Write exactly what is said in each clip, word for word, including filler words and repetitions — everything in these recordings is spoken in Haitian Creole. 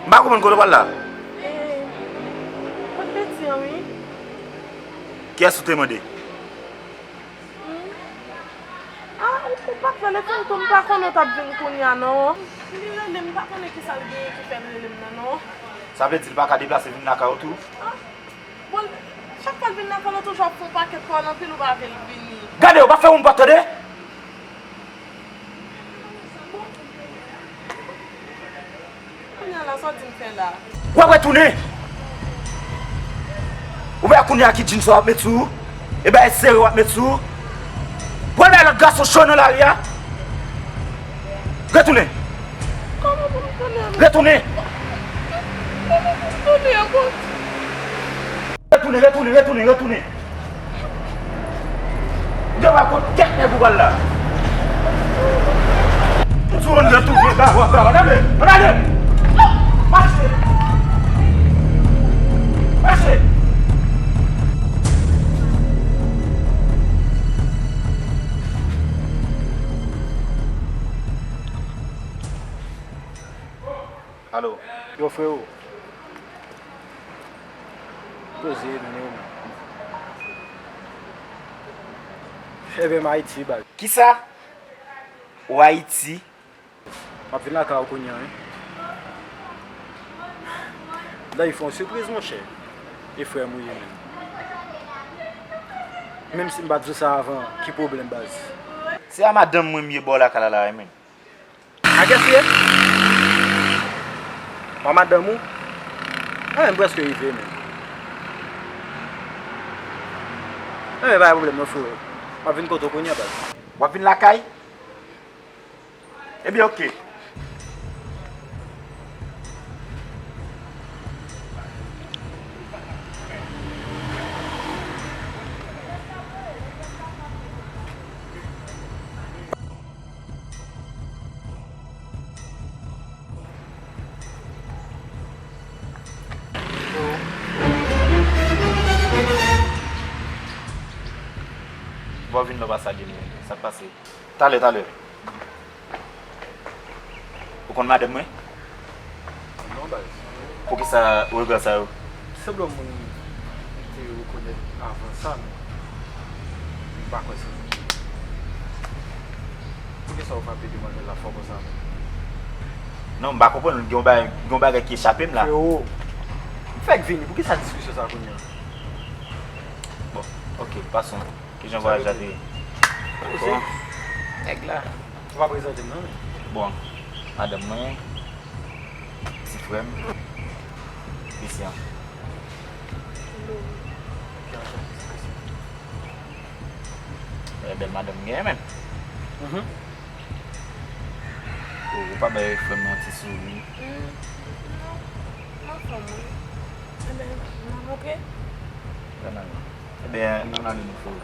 M pa konprann kote w pral la. E, kot Beti an, wi? Kiyès ou te mande? Hmm? A, ou, ou pa t rele tonton, m pa konnen w t ap vin kounye a, non. Li rele m, m pa konnen kisa l genyen ki fè l rele m nan, non. Sa vle di l pa ka deplase vin lakay ou tou? A, bon, chak fwa l vin lakay ou, toujou ap fè yon pakèt pawòl anpil, ou pa vle l vini. Gade, ou pa fè moun pa tande? Kounye a la, sa w di m fè la? W ap retounen! Ou wè kounye a ki djins w ap met sou ou? E bagay serye w ap met sou ou? W al bay lòt gason cho nan lari a? Retounen! Kòman pou m tounen? Retounen! Kòman pou m tounen ankò? Retounen, retounen, retounen, retounen. Ou te wè kot kèk nèg ou pral la. Ou di w retounen, ba, ba, ba, ann ale, ann ale. Mache. Mache. Alo. Yo, freo. Poze, men. Enben, m Ayiti, baz. Kisa? Ou Ayiti? M ap vin lakay ou kounye a, wi. Dayè, fè yon sipriz, monchè. E frè m ou ye, menm. Menm si m pa t di w sa avan, ki pwoblèm, baz? Se a madanm mwen m ye bò lakay la la, wi, menm. A kiyès li ye? A madanm ou? A, m prèske rive, menm. Enben, pa gen pwoblèm, non, freo. M ap vin kote w kounye a, baz. W ap vin lakay? Ebyen, oke. Bon, vin lò pa sa, Jimmy. Sa k pase? Talè, talè. Ou konn madanm mwen? Non, baz. Poukisa ou regrè sa yo? Sanble yon moun m te rekonèt avan sa, men m pa kwè se li. Poukisa ou frape demwazèl la fò konsa menm? Non, m pa konprann, gen yon bagay, gen yon bagay ki echape m la. Freo, m fèk vini, poukisa diskisyon sa kounye a? Bon, oke, pason. Kijan vwayaj la te ye? Poze. Bon. Nèg la. Ou pa prezante m non, men. Bon, madanm mwen, ti frè m, Christian. Hello. Enben, madanm m genyen menm. Mhm. Ou, ou pa bay frè m nan yon ti souri? Hmm, non, m anfòm, wi. Enben, n a rantre? Ann ale. Enben, ann ale, nou fò.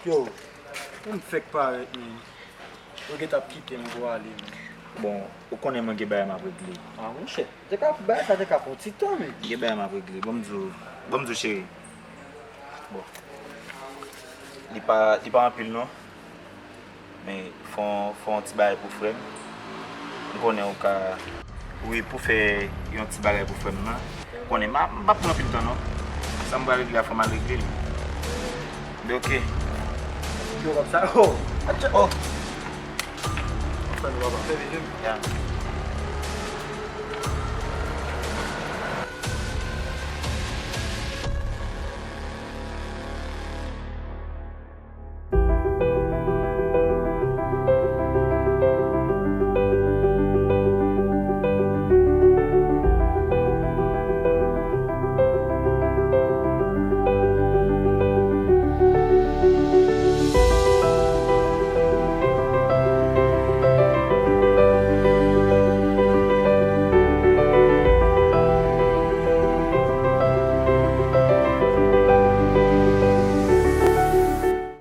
Yo, m fèk parèt, men. Yo gentan ap kite m pou ale, men. Bon, ou konnen mwen gen bagay m ap regle. A, monchè, te ka, bagay sa te ka pran ti tan, men. Gen bagay m ap regle. Ban m di w, ban m di w, cheri. Bon. Li pa, li pa anpil, non. Men fè yon, fè yon ti bagay pou frè m. M konnen ou ka. Wi, pou fè yon ti bagay pou frè m nan. M konnen m a, m p ap pran anpil tan non. Sa m pral regle a, fò m al regle l. Men oke. Yo, kòm sa. Oh! Atcha! Oh! Frè nou papa, fè vini. Ya.